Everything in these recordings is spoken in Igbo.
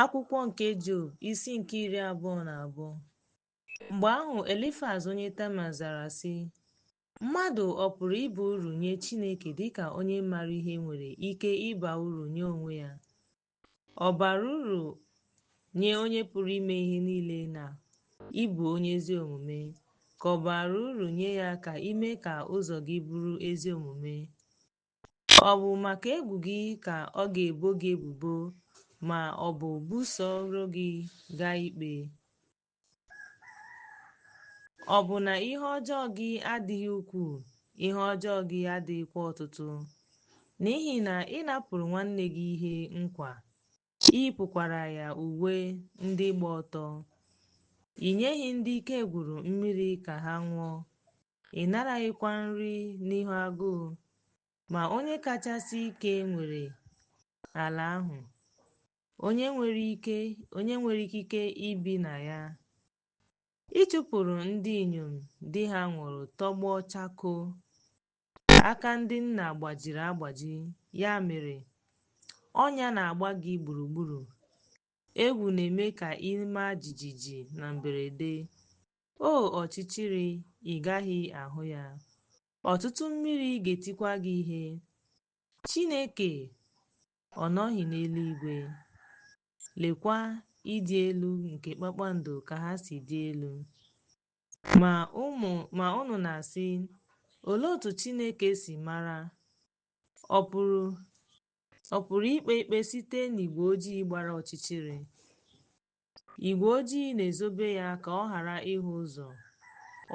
Akwụkwọ nke Job, isi nke 22. Mgbe ahụ Elifaz onye Teman zara sị, Mmadụ ọ pụrụ ịba uru nye Chineke dịka onye maara ihe nwere ike ịba uru nye onwe ya? Ọ bara uru nye onye pụrụ ime ihe niile na ị bụ onye ezi omume, ka ọ bara uru nye ya ka i mee ka ụzọ gị bụrụ ezi omume? Ọ bụ maka egwu gị ka ọ ga-ebo gị ebubo ma ọ bụ busoro gị gaa ikpe? Ọ bụ na ihe ọjọọ gị adịghị ukwuu, ihe ọjọọ gị adịghịkwa ọtụtụ? N'ihi na ị napụrụ nwanne gị ihe nkwa, i yipụkwara ya uwe ndị gba ọtọ. I nyeghị ndị ike gwụrụ mmiri ka ha ṅụọ, ị naraghịkwa nri n'ihu agụụ. Ma onye kachasị ike nwere ala ahụ, onye nwere ikike ibi na ya. Ị chụpụrụ ndị inyom di ha nwụrụ tọgbọ chakoo, aka ndị nna gbajiri agbaji. Ya mere, ọnya na-agba gị gburugburu, egwu na-eme ka ị maa jijiji na mberede. O ọchịchịrị, ị gaghị ahụ ya, ọtụtụ mmiri ga-etikwa gị ihe. Chineke ọ nọghị n'eluigwe? Lekwa ịdị elu nke kpakpando ka ha si dị elu. Ma unu na-asị, Olee otú Chineke si mara? Ọ pụrụ ikpe ikpe site n'igwe ojii gbara ọchịchịrị? Igwe ojii na-ezobe ya ka ọ ghara ịhụ ụzọ,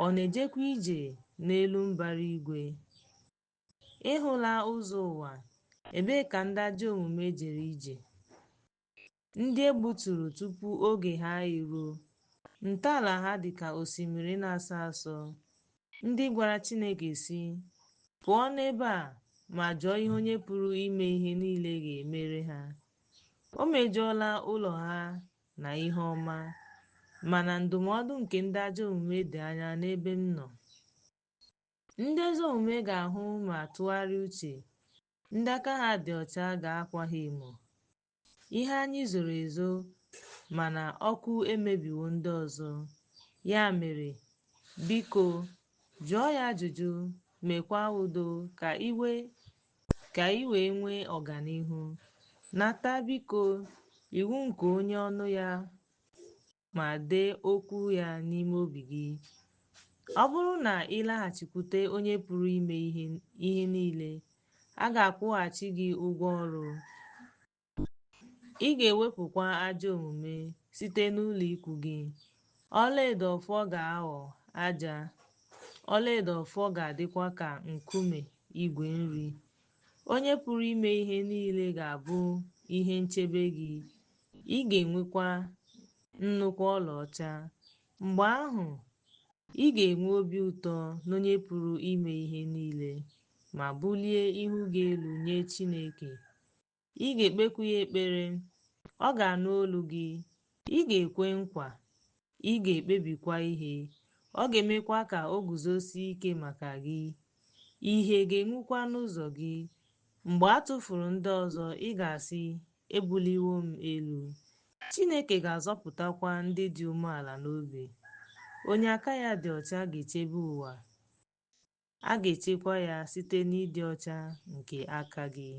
ọ na-ejekwa ije n'elu mbara igwe. Ị hụla ụzọ ụwa, ebee ka ndị ajọ omume jere ije? Ndị e gbuturu tupu oge ha eruo, ntọala ha dị ka osimiri na-asọ asọ, ndị gwara Chineke sị, Pụọ n'ebe a, ma jụọ ihe Onye pụrụ ime ihe niile ga-emere ha. O mejuola ụlọ ha na ihe ọma, mana ndụmọdụ nke ndị ajọ omume dị anya n'ebe m nọ. Ndị ezi omume ga-ahụ ma tụgharịa uche, ndị aka ha dị ọcha ga-akwa ha emo. Ihe anyị zoro ezo, mana ọkụ emebiwo ndị ọzọ. Ya mere, biko, jụọ ya ajụjụ, meekwa udo, ka i wee nwee ọganihu. Nata, biko, iwu nke onye ọnụ ya ma dee okwu ya n'ime obi gị. Ọ bụrụ na ị laghachikwute Onye pụrụ ime ihe niile, a ga-akwụghachi gị ụgwọ ọrụ. Ị ga-ewepụkwa ajọ omume site n'ụlọ ikwu gị. Ọlaedo ọfọ ga-aghọ aja, ọlaedo ọfọ ga-adịkwa ka nkume igwe nri. Onye pụrụ ime ihe niile ga-abụ ihe nchebe gị, ị ga-enwekwa nnukwu ọlaọcha. Mgbe ahụ, ị ga-enwe obi ụtọ n'Onye pụrụ ime ihe niile ma bulie ihu gị elu nye Chineke. Ị ga-ekpeku ya ekpere, ọ ga-anụ olu gị. Ị ga-ekwe nkwa, ị ga-ekpebikwa ihe, ọ ga-emekwa ka o guzosie ike maka gị. Ìhè ga-enwukwa n'ụzọ gị. Mgbe a tụfuru ndị ọzọ, ị ga-asị, Ebuliwo m elu. Chineke ga-azọpụtakwa ndị dị umeala n'obi. Onye aka ya dị ọcha ga-echebe ụwa, a ga-echekwa ya site n'ịdị ọcha nke aka gị.